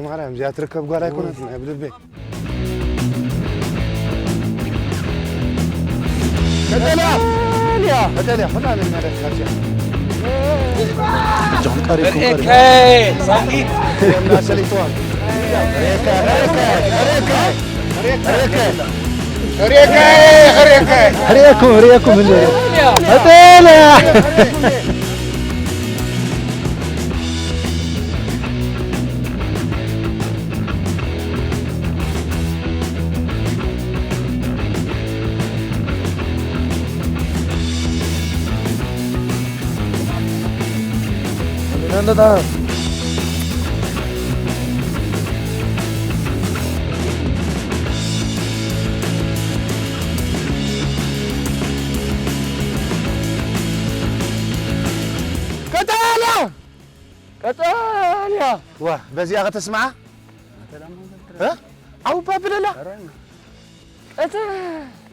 ማርያም እዚኣ ትርከብ ጓል ኣይኮነትን፣ ናይ ብልበይ። ቀጠልያ! ቀጠልያ! ቀጠልያ! ሆና ነኝ ማለት ናቸው። ጆን ካሪ ኩምበር። ሬከ! ሳንጊ! እና ሰሊቶን። ሬከ! ሬከ! ሬከ! ሬከ! ሬከ! ሬከ! ሬኩ! ሬኩ! ምን? ቀጠልያ! ቀጠልያ! ቀጠልያ! ዋ፣ በዚኣ ከተስምዓ? እ? ዓው ባብለላ። ቀጠ-፣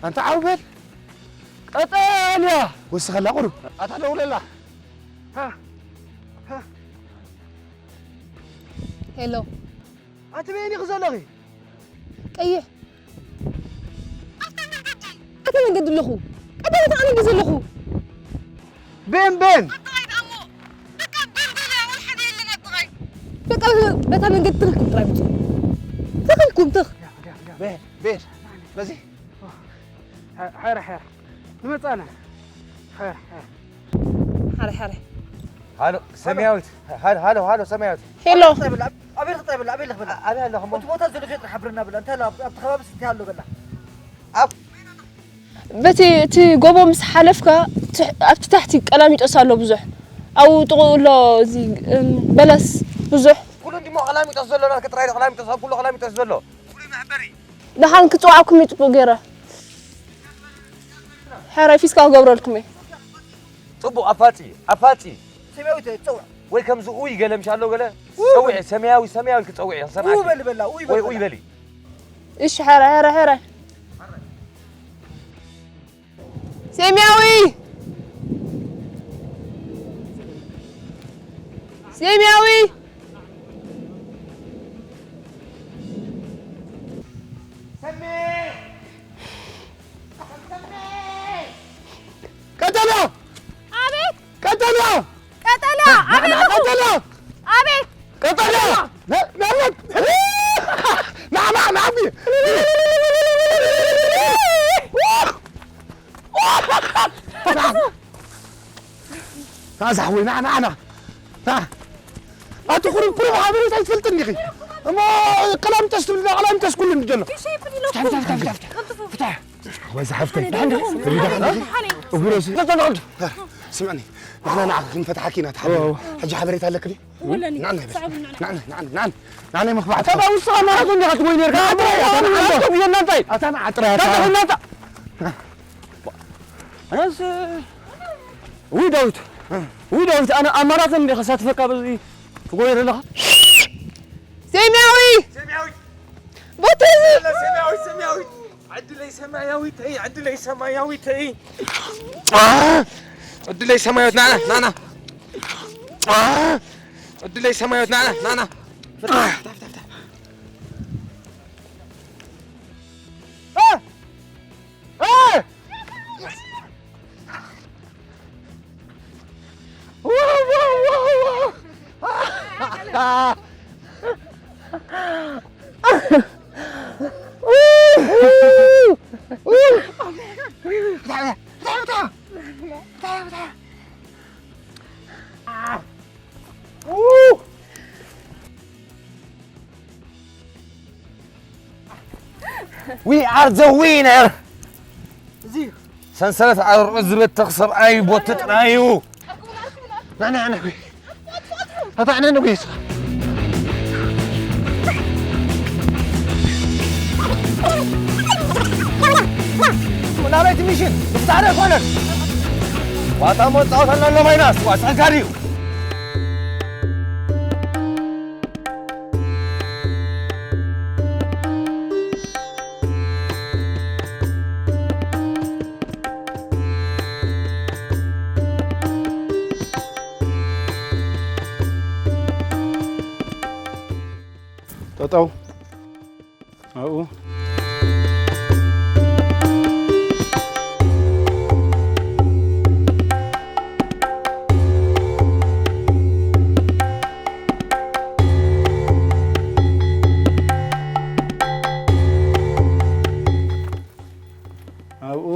ኣንታ ዓው በል። ቀጠልያ! ወስኸላ ቁሩብ። ኣታ ደውለላ። ሃ፣ ሃ። ሄሎ። ኣቲ በየን ኢኺ ዘለኺ? ቀይሕ። ኣብታ መንገዲ፣ ኣብታ መንገዲ ኣለኹ። ቀዳመት ኣነ እንዲ ዘለኹ። በየን፣ በየን? በቃ፣ በታ መንገዲ ትረኽብኩም ጥራይ ብፁዕ። ትረኽብኩም፣ ትኽ። በየን፣ በየን? በዚ? ሓራ፣ ሓራ። ንመጻና። ሓራ፣ ሓራ። ሓራ፣ ሓራ። ሃሎ፣ ሰማያዊት። ሃሎ፣ ሃሎ፣ ሃሎ፣ ሰማያዊት። ሄሎ። ኣበይ ኣለኹ? ኣበይ ኣለኹ? በላ። ኣበይ ኣለኹ? እቲ ቦታ ዘሎ ሸጥ ሓብርና በላ። እንታይ ኣሎ? ኣብ፣ ኣብቲ ከባቢ ስንታይ ኣሎ በላ። ኣብ በቲ፣ እቲ ጎቦ ምስ ሓለፍካ፣ ትሕ-፣ ኣብቲ ታሕቲ ቀላሚጦስ ኣሎ ብዙሕ። ኣብኡ ጥቕኡ ኣሎ እዚ፣ እም፣ በለስ ብዙሕ። ኩሉ እንዲሞ ቀላሚጦስ ዘሎ፣ ናትኪ ጥራይ ቀላሚጦስ፣ ኣብ ኩሉ ቀላሚጦስ ዘሎ። ፍሉይ መሕበሪ። ደሓን ክጽውዓኩም እዩ ጽቡቕ ገይረ። ሕራይ ፊስካ ክገብረልኩም እየ። ጽቡቕ፣ ኣፋጺ፣ ኣፋጺ። ሰማያዊ ተ-፣ ጸውዕ። ወይ ከምዚ ኡይ ገለ ምሽ ኣሎ ገለ። ኡይ ጸውዒ፣ በል። ሰማያዊ፣ ሰማያዊ ክጸውዒ፣ ኡይ ሰማዕኪ። በል በላ፣ ኡይ በል ወይ በላ። ኡይ በሊ። እሺ፣ ሕራይ፣ ሕራይ፣ ሕራይ። ሰማያዊ! ሰማያዊ! ቀጠልያ! ኣቤት! ቀጠልያ! ቀጠልያ! ና፣ ና፣ ኣቤት! ቀጠልያ! ኣቤት! ቀጠልያ! ና፣ ና፣ ና! ና፣ ና፣ ና! ና፣ ዛሕወይ፣ ና፣ ና፣ ና። ና። ኣቲ ቁሩብ፣ ቁሩብ ሓበሬታ ኣይትፈልጥን ዲኺ? እሞ ቀላሚጦስ ትብል፣ ቀላሚጦስ ኩሉ እንዲ ዘሎ። ፍታሕ፣ ፍታሕ፣ ፍታሕ፣ ፍታሕ። ፍታሕ። ወይ ዝሓፍተይ። ደሓን ዲኺ? ደሓን ዲኺ? እግረ ሲ-፣ ስምዕኒ፣ ንሕና ንዓኺ ክንፈትሓኪ ኢና ተሓቢርና። እዎ። ሕጂ ሓበሬታ ኣለኪ ድዩ? ወለኒ። ንዓና ይበል። ሰዓብ ንዓና። ንዓና፣ ንዓና፣ ንዓና፣ ንዓና መኽባዕቲ። ተባውስኻ ማለት እንዲኻ ትጎይ ነርካ። ኣታ ንዓና ጥራይ፣ ኣታ ንዓና ጥራይ። ኣታ ንዓና ጥራይ። ኣታ ንዓና ጥራይ። ኣታ ንዓና ጥራይ። ኣነስ፣ ውይ ዳዊት፣ ውይ ዳዊት፣ ኣነ ኣማራጺ እንዲ ከሳትፈካ በዚ ትጎይ ዘለኻ። ሰማያዊ! ሰማያዊ! ቦታ እዚ! ሰማያዊ፣ ሰማያዊ! ዕድለይ ሰማያዊተይ፣ ዕድለይ ሰማያዊተይ! ዕድለይ ሰማያዊት፣ ና፣ ና፣ ና፣ ና! ዕድለይ ሰማያዊት፣ ና፣ ና፣ ና፣ ና! ፍታሕ፣ ፍታሕ፣ ፍታሕ፣ ፍታሕ! እ! እ! We are the winner! እዚ ሰንሰለት ኣርዑት ዝበተኽ ሰብኣይ ቦቲ ጥራይ እዩ። ና፣ ና፣ ና፣ ጉይ። ኣታ፣ ና፣ ና፣ ጉይ፣ እስኻ። ናበይ እቲ ሚሽን? ብፍታሕ ዶ ኣይኮነን? ዋጣ መጻወት ኣለና ማይናስ፣ ዋጣ ጋር እዩ። ጠጠው ኣብኡ። ኣብኡ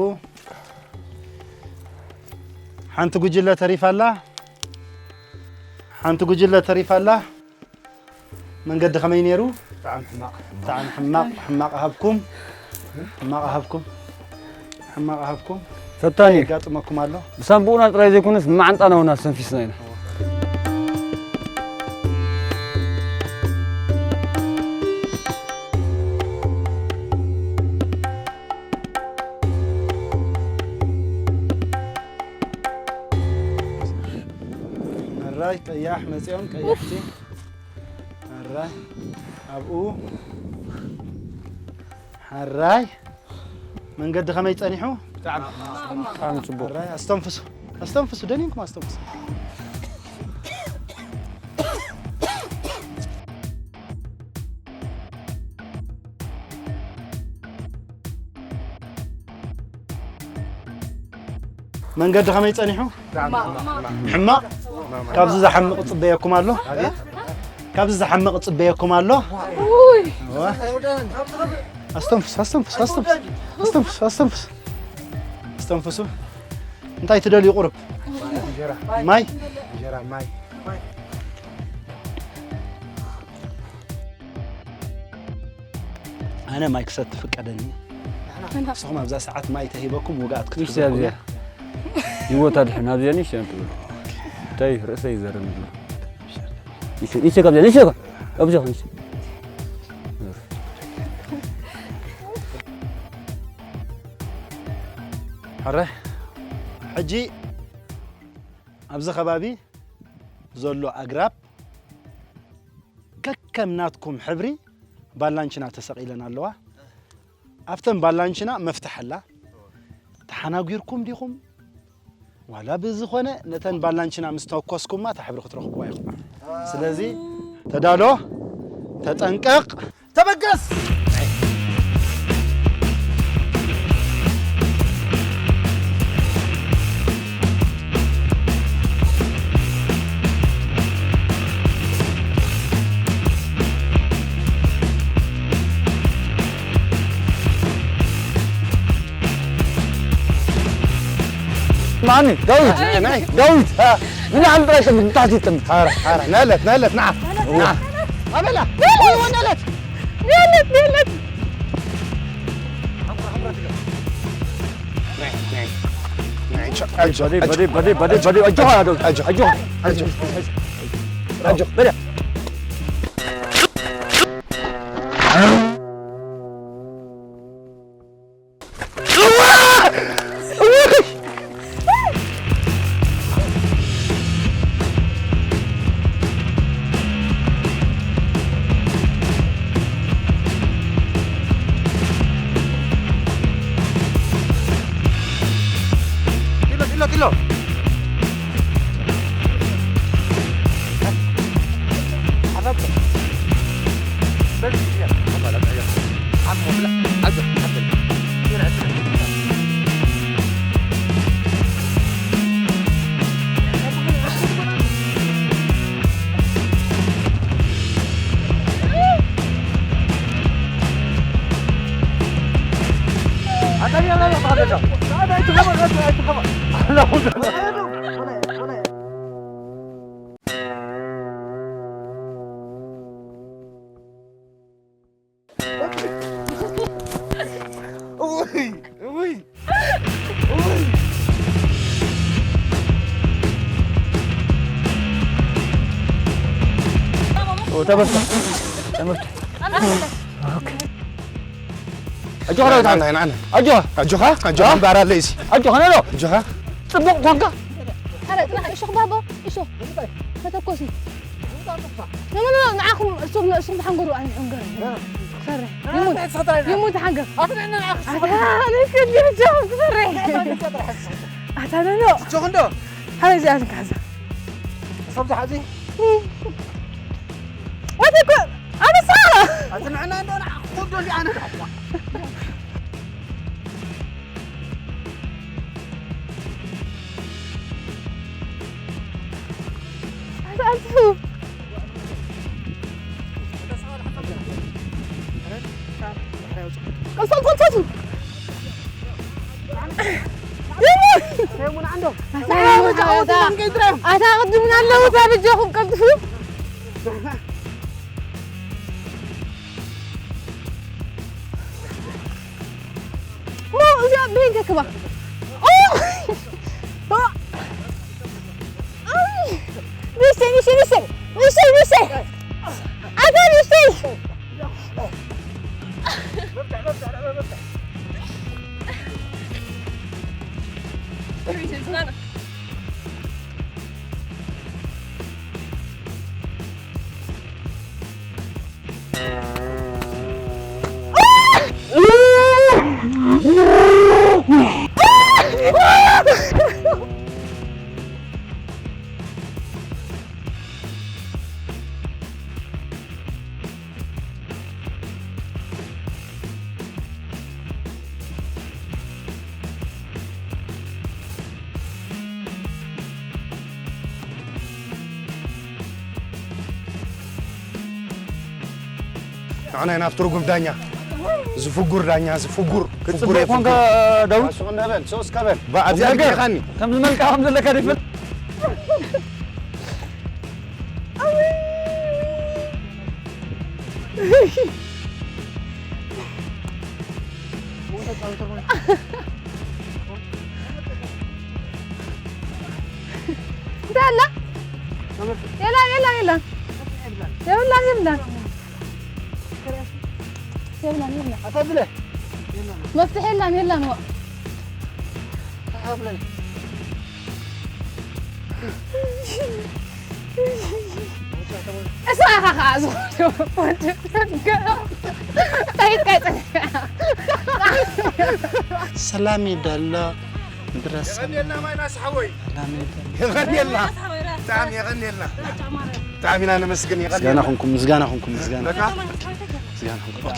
ሓንቲ ጉጅለ ተሪፋ ኣላ። ሓንቲ ጉጅለ ተሪፋ ኣላ። መንገዲ ከመይ ነይሩ? ብጣዕሚ ሕማቕ። ብጣዕሚ ሕማቕ፣ ሕማቕ ሃብኩም። ሕማቕ ሃብኩም። ሕማቕ ሃብኩም። ፈታኒ እዩ። የጋጥመኩም ኣሎ። ብሳንቡእና ጥራይ ዘይኮነስ፣ ብመዓንጣና እውን ኣስተንፊስና ኢና። ሕራይ ቀያሕ መጺኦም፣ ቀያሕቲ። ሕራይ ኣብኡ። ሕራይ መንገዲ ከመይ ጸኒሑ? ብጣዕሚ ጽቡቕ። ሕራይ ኣስተንፍሱ፣ ኣስተንፍሱ፣ ደኒንኩም ኣስተንፍሱ። መንገዲ ከመይ ጸኒሑ? ሕማቕ። ካብዚ ዝሓምቕ ጽበየኩም ኣሎ። ካብዚ ዝሓምቕ ጽበየኩም ኣሎ። እዋ። ኣስተንፍስ፣ ኣስተንፍስ፣ ኣስተንፍስ። ኣስተንፍስ፣ ኣስተንፍስ። ኣስተንፍሱ። እንታይ ትደልዩ ቁሩብ? ማይ? ኣነ ማይ ክሰቲ ፍቀደኒ። ንስኹም ኣብዛ ሰዓት ማይ ተሂበኩም ውግኣት ክትሕዙ ንሽቲ ኣብዚኣ። ኢኹም። ህይወት ኣድሕን ኣብዚኣ ንሽቲ ኣንተ። እንታይ ርእሰይ ይዘርም ኣሎ። ንሽቲ፣ ንሽቲ ካብዚኣ፣ ንሽቲ ካብ-፣ ኣብዚኣ ንሽቲ። ሕረ፣ ሕጂ ኣብዚ ከባቢ ዘሎ ኣግራብ ከከም ናትኩም ሕብሪ ባላንችና ተሰቒለን ኣለዋ። ኣብተን ባላንችና መፍትሕ ኣላ። ተሓናጒርኩም ዲኹም? ዋላ ብዝኾነ ነተን ባላንችና ምስ ተኮስኩማ እታ ሕብሪ ክትረኽብዋ ኢኹም። ስለዚ ተዳሎ፣ ተጠንቀቕ። ተበገስ! ማኒ? ዳዊት! ናይ፣ ናይ። ዳዊት! አ፣ ንላዕሊ ጥራይ ጠምት፣ ንታሕቲ ጠምት። ሓራ፣ ሓራ፣ ነለት፣ ነለት፣ ንዓ፣ ንዓ። ኣበላ! ወይ፣ ነለት! ነለት፣ ነለት! ናይ፣ ናይ፣ ናይ፣ ቻ-፣ ኣጆ፣ በዲ፣ ኣጆ። በዲ፣ በዲ፣ በዲ፣ በዲ፣ ኣጆኻ፣ ዳዊት። ኣጆ። ኣጆ። ኣጆ። ኣጆ። በዲ። ጢሎ፣ ጢሎ፣ ጢሎ። ተበርታ። ተበርታ። ኦኬ። ኣጆኻ ዳዊት፣ ንዓና፣ ንዓና። ኣጆኻ። ኣጆኻ፣ ኣጆኻ፣ እ? እምበኣር ኣለይ እዚ። ኣጆኻ፣ ኖ፣ ኖ። ኣጆኻ። ጽቡቕ ኮንካ። ኣረ፣ ጽናሕ፣ እሾኽ ባቦ፣ እሾኽ። ከተኮሲ። ኖ፣ ኖ፣ ኖ፣ ንዓኹም፣ እሱም፣ እሱም ተሓንገሩ፣ ኣይንሕንገር። ክሰርሕ። ይሙት፣ ይሙት ተሓንገር። ኣታ፣ ኣነ ከዲሕ ጃም ክሰርሕ። ኣታ፣ ኖ፣ ኖ። እሾኽ እንዶ። ሓረ፣ እዚኣ ዝከሓዛ። እሶም ዝሓዚ? ወደ እኮ፣ ኣነሳ። ኣጽንዕና እንዶ ንዓ ክወዶ እንዲ ኣነ ዳኳ። ኣትኣትፉ። ቀልጠፍ፣ ቀልጠፍ። ኣታ ቅድሙና ኣለዉ፣ እታ በጃኹም ቀልጥፉ። ሞ እዚኣ በይን ከክባ። ኦ! ኦ! ኣይ! ንእሽተይ፣ ንእሽተይ፣ ንእሽተይ፣ ንእሽተይ፣ ንእሽተይ። ኣታ ንእሽተይ። ንዓና ኢና ኣብ ትርጉም ዳኛ ዝፍጉር ዳኛ ዝፍጉር ፍጉር ክትፅቡቅ ኮንካ ዳዊት ሱቅ እንበል ሶስ ከበል ባ- ኣብዚ ቁም ነገር። ኣድጊኻኒ ከም ዝመልካ ከም ዘለካ ደፍል እንታይ ኣላ? የላን የላን የላን የብላን የብላን የብላን የብላን መፍትሒ የላን የላን ዋ እሳኻ ከዓ ዝኾነ ወዲ ሰላም ይዳሎ ምድረ የቐንየልና ማይናስ ሓወይ የቐንየልና ብጣዕሚ የቐንየልና ብጣዕሚ ኢና ነመስግን ምስጋና የቐንየልና ኹንኩም ምስጋና ኹንኩም ምስጋና በቃ ምስጋና ኹንኩም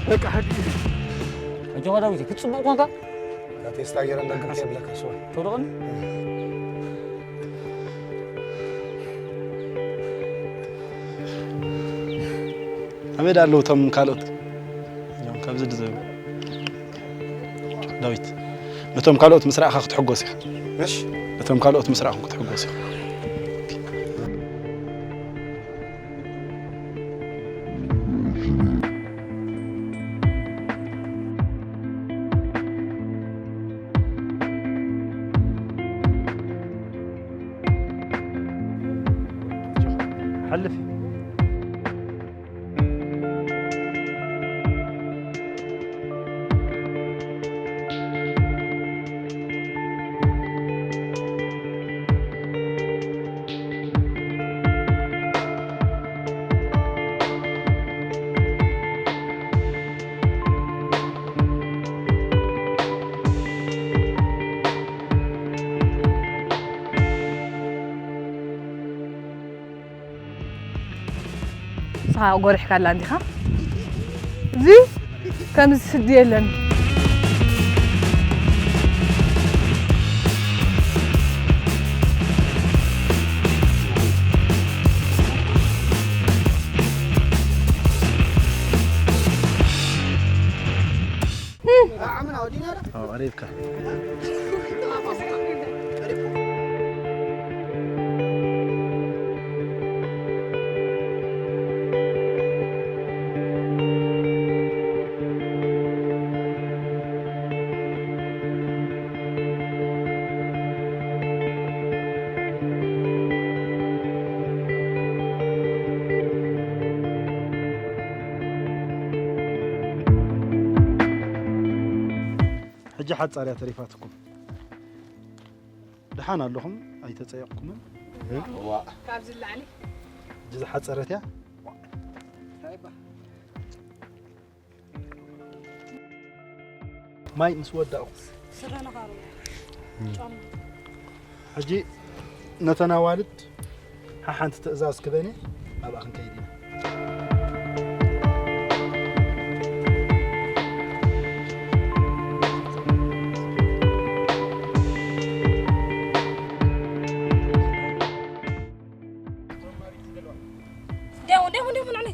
በቃ ሕጂ ኣጆኻ ዳዊት ክትፅቡቅ ኮንካ ቴስታ ገይረ እንዳንከብከ የብለካ ሰው ተውደቐኒ ኣበይ ዳ ኣለዉ እቶም ካልኦት እዞም ካብዚ ድዘ ዳዊት ነቶም ካልኦት ምስ ረኣኻ ክትሕጎስ ኢኻ እሺ ነቶም ካልኦት ምስ ረኣኹም ክትሕጎስ ኢኻ ሓልፍ ንስኻ ጎሪሕካ ኣላ እንዲኻ እዚ ከምዚ ስዲ የለን ቀሪብካ ሕጂ ሓጻር እያ ተሪፋትኩም። ደሓን ኣለኹም ኣይተጸየቕኩምን። ካብዚ ላዕሊ እጂ ዝሓጸረት እያ። ማይ ምስ ወዳእኹ ስረና ካሩ ጫማ ሕጂ ነተን ኣዋልድ ሓሓንቲ ትእዛዝ ክበኒ ኣብኣ ክንከይድ ኢና። ደው ደው ደው ንዕኒ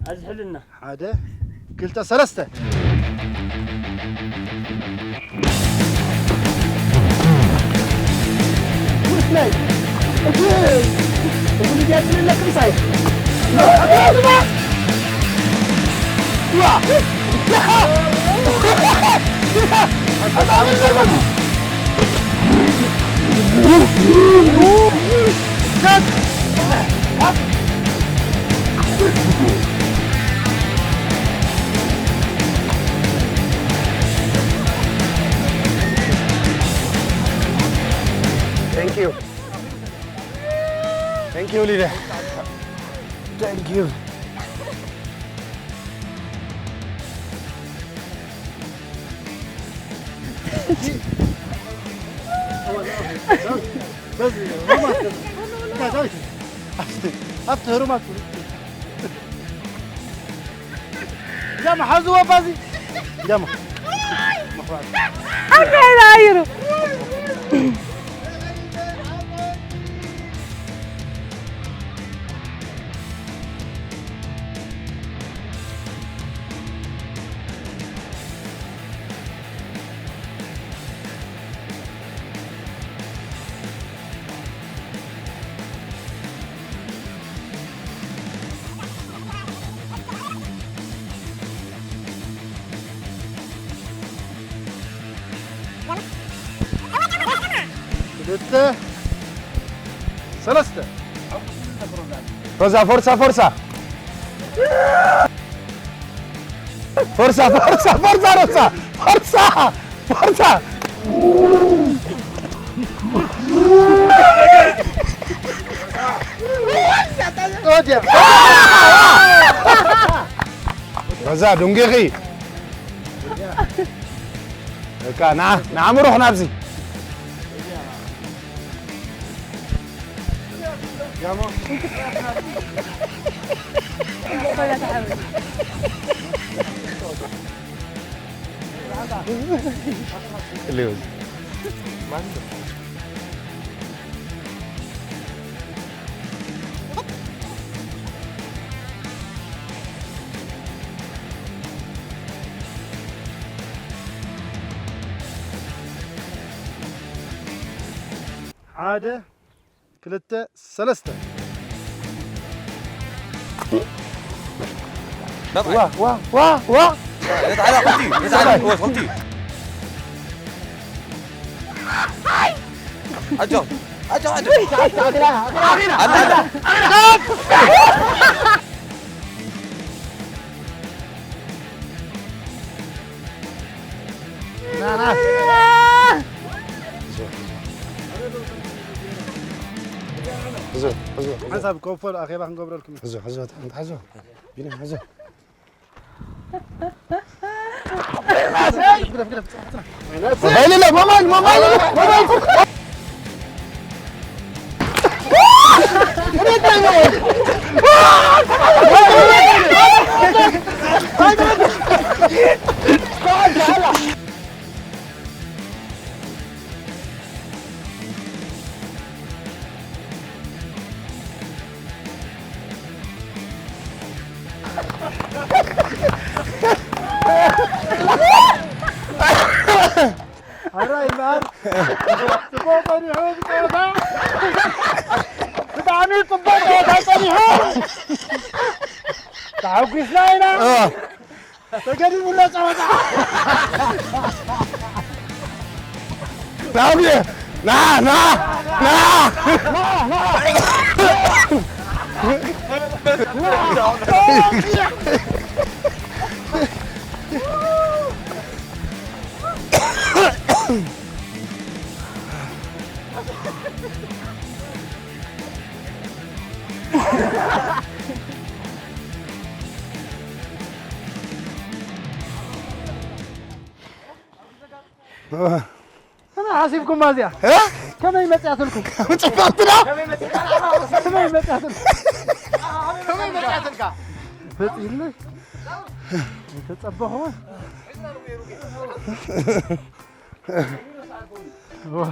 ኣዝሕልና። ሓደ፣ ክልተ፣ ሰለስተ። ውስነይ። እዚ፣ እዚ ልጅ ያችንን ለቅምሳይ። ዋ! Thank you. Thank you, Lydia. Thank you. በዚ ሮማት፣ ዳዊት፣ ኣብቲ ሮማት። ጃማ፣ ሓዝዎ ባዚ። ጃማ። ኣንተ ሄዳ ኣይሩ። ክልተ፣ ሰለስተ። ፎርሳ፣ ፎርሳ፣ ፎርሳ። ፎርሳ፣ ፎርሳ፣ ፎርሳ፣ ፎርሳ፣ ፎርሳ፣ ፎርሳ። ፎርሳ፣ ዱንጊኺ። በቃ፣ ና፣ ንዓምሩኽ ናብዚ። ሓደ፣ ክልተ፣ ሰለስተ። ዋ፣ ዋ፣ ዋ፣ ዋ። ነታ ዓላ ክልቲኡ፣ ነታ ዓላ ክልቲኡ። ኣጆ፣ ኣጆ፣ ኣጆ። ኣላ፣ ኣላ። ና፣ ና። ሕዞ፣ ሕዞ፣ ሕዞ። ሓንሳብ ኮፎ ኣኼባ ክንገብረልኩም እዩ። ሕዞ፣ ሕዞ፣ ሕዞ። ቢኒ፣ ሕዞ። ሞባይል የለ፣ ሞባይል፣ ሞባይል፣ ሞባይል። ኣራይ እምበኣር፣ ጽቡቕ ጸኒሑ ጸወታ። ብጣዕሚ ጽቡቕ ጸወታ ጸኒሑ። ተሓጒስና ኢና። እ። ተገዲሙና ጸወታ። ናብየ፣ ና፣ ና፣ ና። ከመይ ሓሲብኩማ እዚኣ? እ? ከመይ መጽኣትልኩም? ጽብቕቲ ዶ? ከመይ መጽኣትልኩም? ከመይ መጽኣትልካ? ፈጺምኒ። ተጸበኹ። ዋ።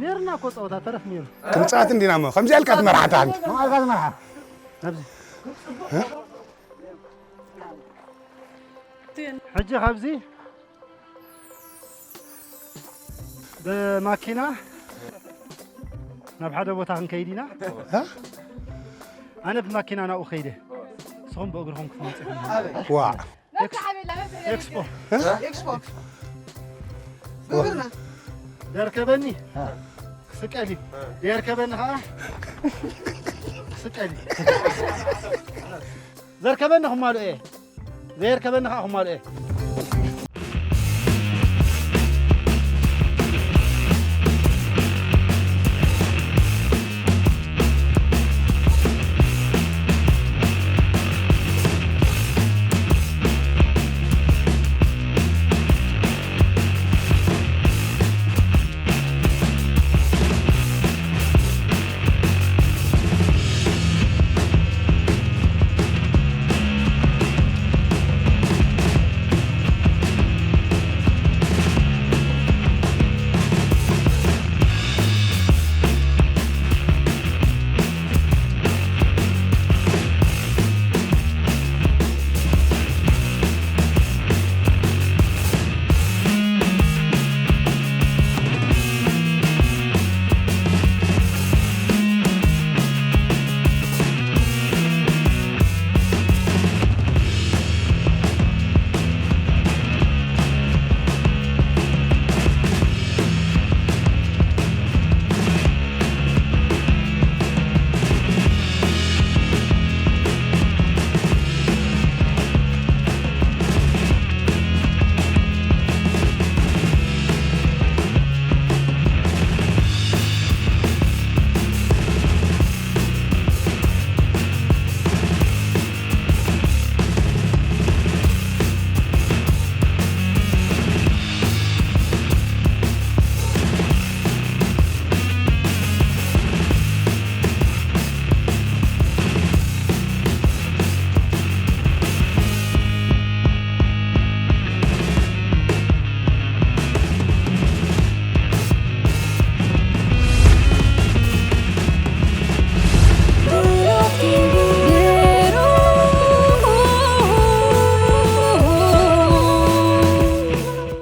ኔርና እኮ ጸወታ ተረፍ ኔሩ። ክንጻወት እንዲና እሞ፣ ከምዚኣ ኢልካ ትመርሓ ኣታ። ከምዚኣ ኢልካ ትመርሓ። ኣብዚ። ሕጂ ካብዚ ብማኪና ናብ ሓደ ቦታ ክንከይድ ኢና። እ? ኣነ ብማኪና ናብኡ ከይደ። ንስኹም ብእግርኹም ክትመጹ ኢኹም። ዋ። ኤክስ-፣ ኤክስፖ። ኤክስፖ። ብእግርና። ደርከበኒ። ክስቀል እዩ። ደርከበኒ ኸዓ። ክስቀል እዩ። ዘርከበኒ ክማልኦ እየ። ዘየርከበኒ ኸዓ ክማልኦ እየ።